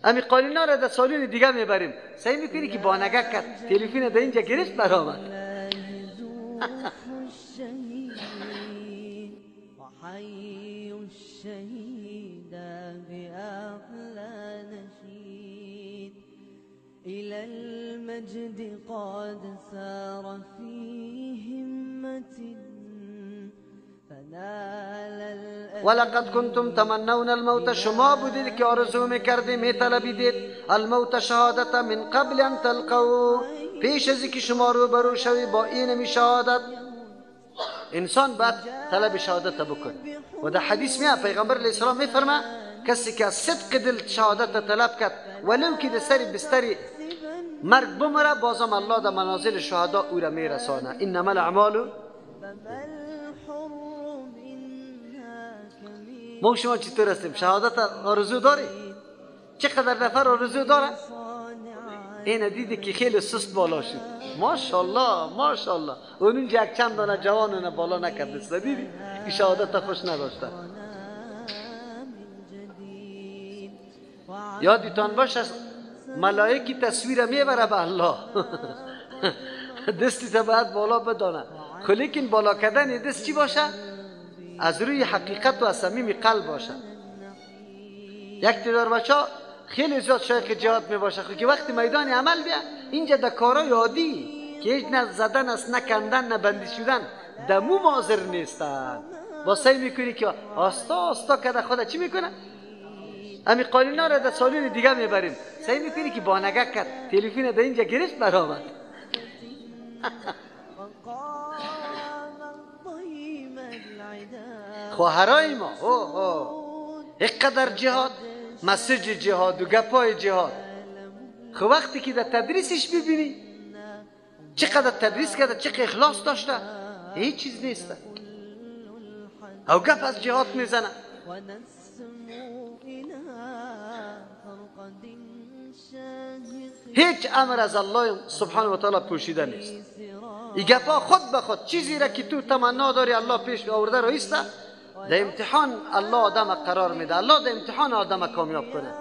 امی قالینا را در سالون دیگه میبریم. سعی میکنی که با نگه کرد تلفن در اینجا گرفت برآمد. إلى المجد قد سار في همة فنال. ولقد کنتم تمنون الموت، شما بودید که آرزو میکردید، میطلبیدید الموت شهادت من قبل ان تلقوا، پیش از اینکه شما روبرو شوی با این شهادت. انسان باید طلب شهادت بکنه. و در حدیث میاد پیغمبر علیه السلام میفرما کسی که از صدق دل شهادت طلب کرد ولو که در سر بستر مرگ بمره، بازم الله در منازل شهدا او را میرسانه. انما الاعمال. ما شما چطور هستیم؟ شهادت آرزو داری؟ چقدر نفر آرزو داره؟ این دیدی که خیلی سست بالا شد، ماشاءالله ماشاءالله. اون اونجا یک چند دانه جوان اون بالا نکرده، دیدی؟ این شهادت خوش نداشته. یادتان باشه ملائکی تصویر میبره به الله. دستی تا باید بالا بدانه، لیکن بالا کردن دست چی باشه؟ از روی حقیقت و از صمیم قلب باشه. یک تعداد بچه خیلی زیاد شایق جهاد می باشه، که وقتی میدان عمل بیا اینجا در کارای عادی که هیچ نه زدن است، نه کندن، نه بندی شدن، دمو حاضر نیستن. با سعی میکنی که آستا آستا کده خدا چی میکنه؟ امی قالینا را در سالون دیگه میبریم. سعی میکنی که با نگه کرد تلفن در اینجا گرفت برآمد. خواهرای ما او اینقدر جهاد، مسیج جهاد و گپای جهاد، خب وقتی که در تدریسش ببینی چقدر تدریس کرده، چقدر اخلاص داشته، هیچ چیز نیست. او گپ از جهاد میزنه. هیچ امر از الله سبحانه و تعالی پوشیده نیست. این گپا خود به خود چیزی را که تو تمنا داری الله پیش آورده رایسته. در امتحان الله آدم قرار میده، الله در امتحان آدم کامیاب کنه.